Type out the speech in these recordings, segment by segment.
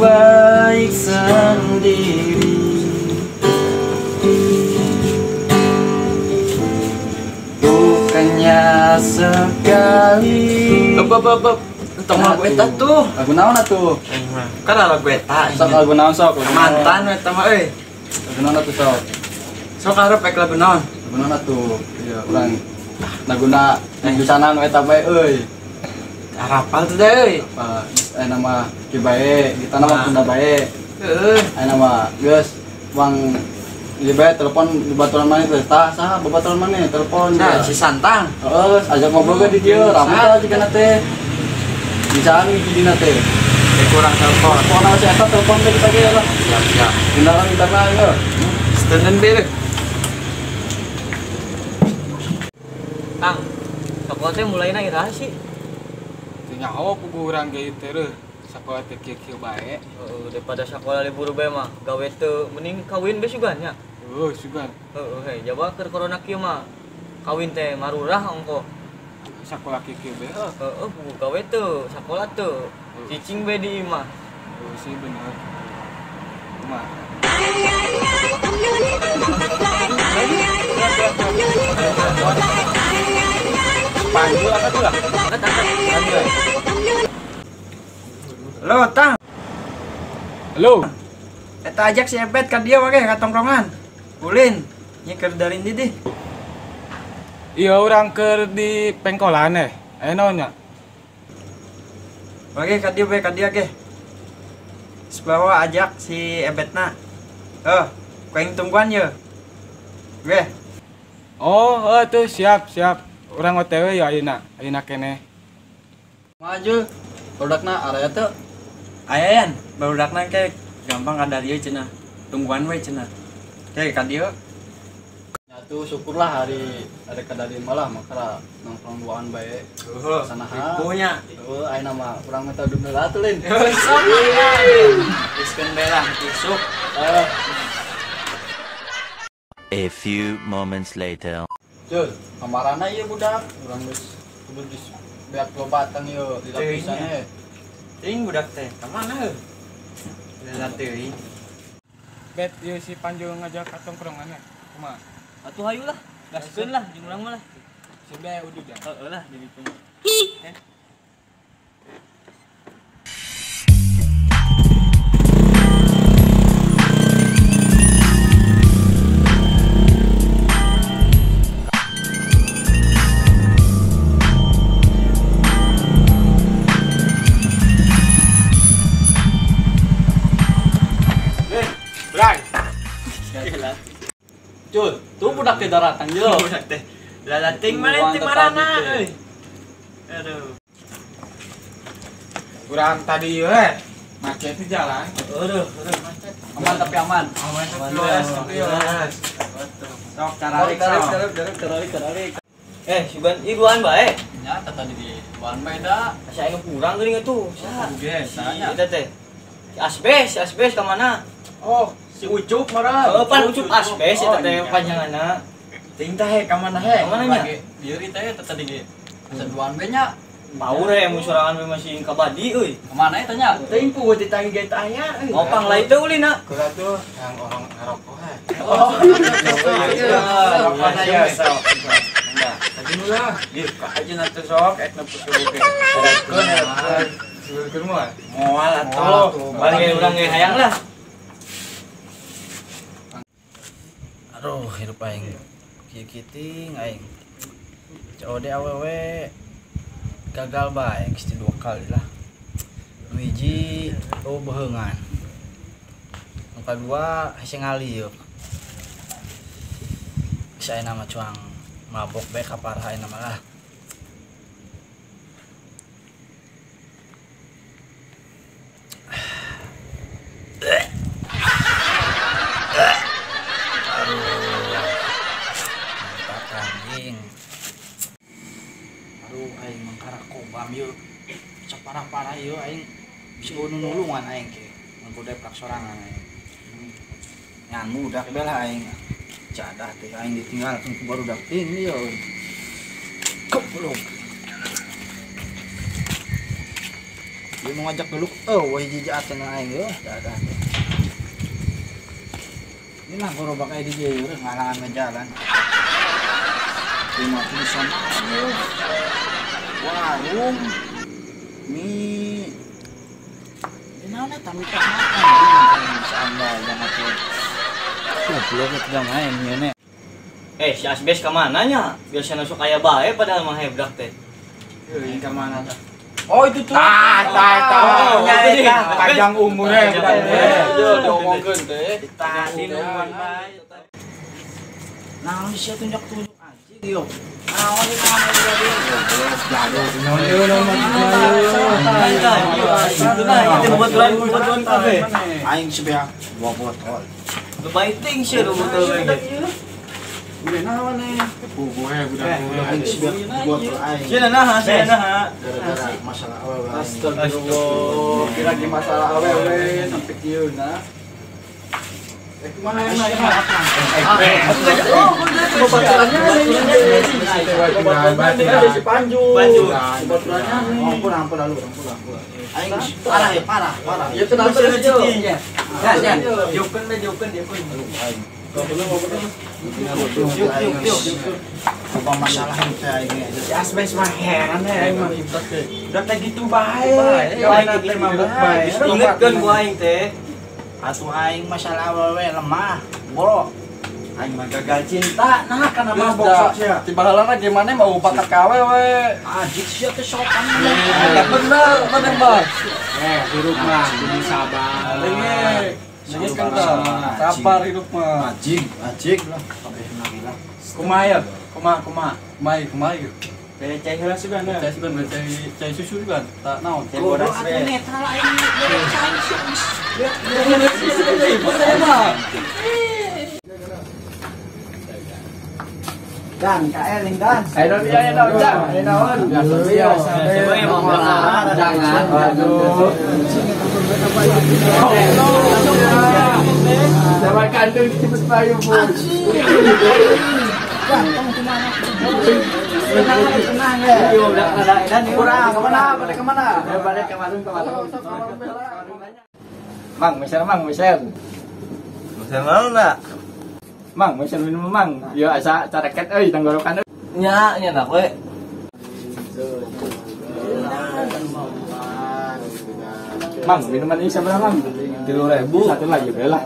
baik sendiri. Bukannya sekali. Beb. Entong lagu eta tuh. Lagu naon atuh? Kan lagu eta. Sok lagu naon sok? Mantan eta mah euy. Lagu naon atuh sok? Sok arep ek lagu naon? Lagu naon atuh? Iya, urang laguna pisanan eta bae euy. Arapal tuh deh euy. Apa? Aya nama ki bae, kita nama tunda bae. Heeh. Aya nama geus wang ieu bae telepon babaturan maneh teh. Tah saha babaturan maneh telepon. Nah, si Santang. Heeh, ajak ngobrol ge di dieu, rame tah jigana teh. Bisaan hiji dina teh. Kurang telepon. Pokona si eta telepon teh kita ge lah. Siap-siap. Kenalan kita mah ieu. Setenan bae. Kang, sekolah teh mulaina iraha sih? Teu nyaho puguh urang ge teh reuh. Sakola teh kieu-kieu bae. Heeh, daripada sakola libur bae mah, gawe teu mending kawin bae sugan nya. Heuh, sugan. Heeh, heh, jaba keur corona kieu mah kawin teh marurah ongko. Sakola kieu-kieu bae. Heeh, puguh gawe teu, sakola teu. Cicing bae di imah. Heuh sih bener. Kumaha? Panjul apa tuh lah? Halo, Tang. Halo. Eta ajak si Ebet ka dieu wage ka tongkrongan. Ulin, nyeker dari ndi dih. Iya, urang keur di pengkolan eh. Aya naon nya? Wage ka dieu bae ka dieu ge. Sebawa ajak si Ebetna. Eh, ku aing tungguan ye. Ge. Oh, tuh siap, siap. Urang OTW ya ayeuna, ayeuna keneh. Maju. Produkna area teu. Aya yan, barudakna ke gampang ka dieu cenah. Tungguan we cenah. Ke ka dieu. Ya tuh syukurlah hari ada kadari malah makara nongkrong duaan bae. Heeh, sanaha. Ripunya. Heuh, ayeuna mah urang mah teu heula atuh lin. Sok. Iskeun bae lah isuk. A few moments later. Jul, kamarana ieu budak, urang geus kudu geus beak lobatan ieu di lapisan eh. Teuing budak teh, ka mana heuh? Lila teuing. Bet ieu si Panjul ngajak ka tongkrongan eh. Kumaha? Atuh hayu lah, gaskeun lah jeung urang mah lah. Si bae udud ya. Heeh lah jadi itu. Jul, tuh budak teh daratang jul. Budak teh. Lalating mana teh marana euy. Aduh. Urang tadi ieu eh macet di jalan. Aduh, aduh macet. Aman tapi aman. Aman tapi jelas. Sok cararik tarik tarik. Eh, sugan ieu duaan bae. Nya tadi di duaan bae da. Asa aing kurang geuning atuh. Saha? Ge, saha eta teh? Si Asbes ka mana? Oh, si Ucup marah. Oh, pan Ucup Asbes eta teh panjanganna. Teuing teh he ka mana he? Ka mana nya? Diri teh eta tadi ge. Asa duaan bae nya. Power ya mun sorangan we masih kabadi euy. Ka mana eta nya? Teuing puguh ditangi ge teh aya euy. Ngopang lain teh ulina. Kula tuh yang orang ngarokok he. Oh. Rokokna ya sok. Tadi mula. Di ka aja nanti sok ek nepus ge. Keun. Sebelkeun moal. Moal atuh. Balik urang ge hayang lah. Aduh, hirup aing kieu-kieu ting aing. COD awewe gagal bae geus 2 kali lah. Nu hiji oh beheungan. Nu kadua hese ngalieu. Geus ayeuna mah cuang mabok bae kaparah ayeuna mah lah. Aduh, aing mangkara kobam yeuh. Saparah-parah yeuh aing bisa nulungan aing ke. Mangkuda prak sorangan aing. Ngan budak bae lah aing. Cadah teh aing ditinggalkeun ku barudak ting ieu. Goblok. Dia mau ngajak dulu. Oh, wah hiji atuh aing yeuh, dadah. Ini lah gerobak aya di dieu ngalangan ke jalan. Lima pisan. Warung mie. Di naon eta mie makan bisa anda jangan tuh. Goblok eta main ieu ne. Si Asbes ka mana nya? Biasana sok aya bae padahal mah hebrak teh. Euy, ka mana tah? Oh, itu tuh. Tah. Panjang umurnya budak teh. Diomongkeun teh. Tadi nungguan bae. Naon sia tunjuk-tunjuk anjing yo. Naon ieu naon jadi. Itu bobot kabeh. Aing sebeak 2 botol. Baiting sia 2 botol lagi. Udah naon nih? Puguh budak aing sebeak 2 botol aing. Sia naha, sia naha. Gara-gara masalah awewe. Astagfirullah, kira lagi masalah awewe sampai kieu nah. Kumaha emang ya? Bobaturannya si Panju. Bobaturannya. Ampun lalu, ampun. Aing parah ya, parah. Ya tenang saja. Ya, ya. Jauhkan. Yuk. Apa masalah itu aing? Si Asbes mah heran ya aing mah. Udah teh gitu bae. Bae teh mabuk bae. Ingetkeun ku aing teh. Atuh aing masalah awewe lemah, bro. Aing mah gagal cinta, nah kana mabok sok sia. Tiba halana gimana mau bakat ka awewe. Anjing sia teh sopan. Eta bener, maneh mah. Hirup mah kudu sabar. Dengekeun kan tah. Sabar hidup mah. Anjing lah. Kabeh lah. Kumaha ya? Kumaha? Kumaha ieu? Cai heula sugan. Cai sugan, cai susu sugan. Tak naon. Cai bodas we. Netral aing cai sia. Dan KL nih dan. Ayo dia ya daun, ayo daun. Biasa. Jangan. Aduh. Sama kandung cepet payu pun. Ganteng kumaha. Tenang ya. Udah ada edan kurang kemana? Balik kemana? Balik ke warung ke warung. Mang, meser mang, meser. Meser naon da? Mang, meser minum mang. Yo asa careket euy tenggorokan euy. Nya, nya nak we. Mang, minuman ini seberapa mang? 3.000. Satu lagi boleh lah.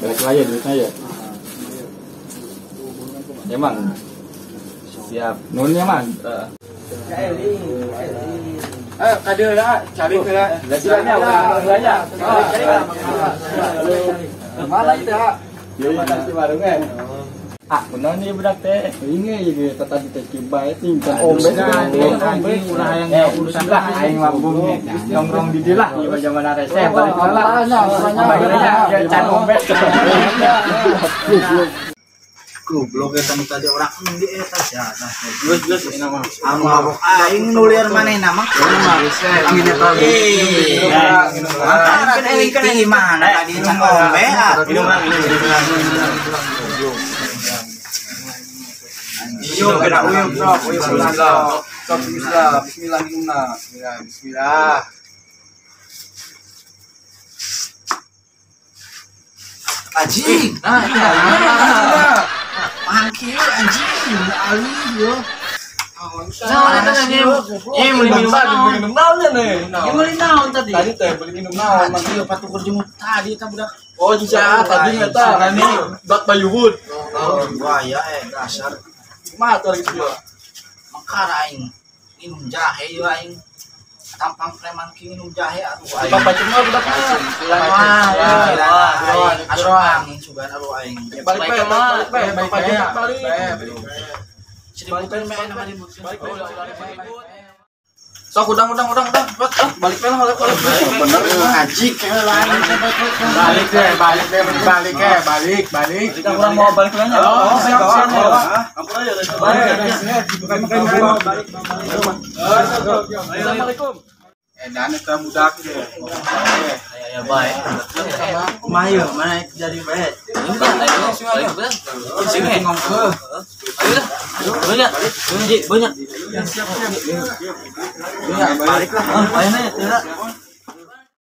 Balik lagi duitnya ya. Ya mang. Siap. Nunnya mang. Kade lah, cari ke lah. Silanya, silanya. Mana itu ya? Iya, si warungnya. Ah, kunaon ieu budak teh? Ini ieu tadi teh kibae tingkah. Ombe ulah hayang urusan lah aing mah bumi. Nongkrong di dieu lah ieu zaman rese balik lah. Balik can ombe. Goblok eta nu tadi orang endi eta sia. Geus geus ini mah. Anu mabok aing nu lieur manehna mah. Kan aing mana tadi can ombe ah. Minum mang, minum. Yuk, kena uyup sok, uyup sok. Sok bismillah, bismillah minumna. Bismillah, bismillah. Anjing. Nah, mangkir anjing, ali yo. Nah, eta beli minum naon? Minum naon nih? Ya beli naon tadi? Tadi teh beli minum naon? Mangkir patukur jeung tadi eta budak. Oh, jika tadi eta ini bak Bayuhud. Oh, bahaya dasar. Kumaha tuh lagi dia? Mekar aing minum jahe yo aing. Tampang preman ki minum jahe atuh aing. Bapak cuma budak mah. Wah, asuh angin sugan aduh aing. Balik bae, balik bae, bapak jeung balik. Balik balik. Sok udang balik bae lah balik. Bener haji kehelaan. Balik deh, balik balik. Kita kurang mau balik lagi. Oh, siap siap. Ampun aja. Balik. Assalamualaikum. Edan eta budak ge. Aya bae. Kumaha yeuh, mana jadi bae. Ayo, balik. Sini. Ayo lah. Banyak. Ji, banyak. Ya, balik lah. Ah, ayo nya, tidak.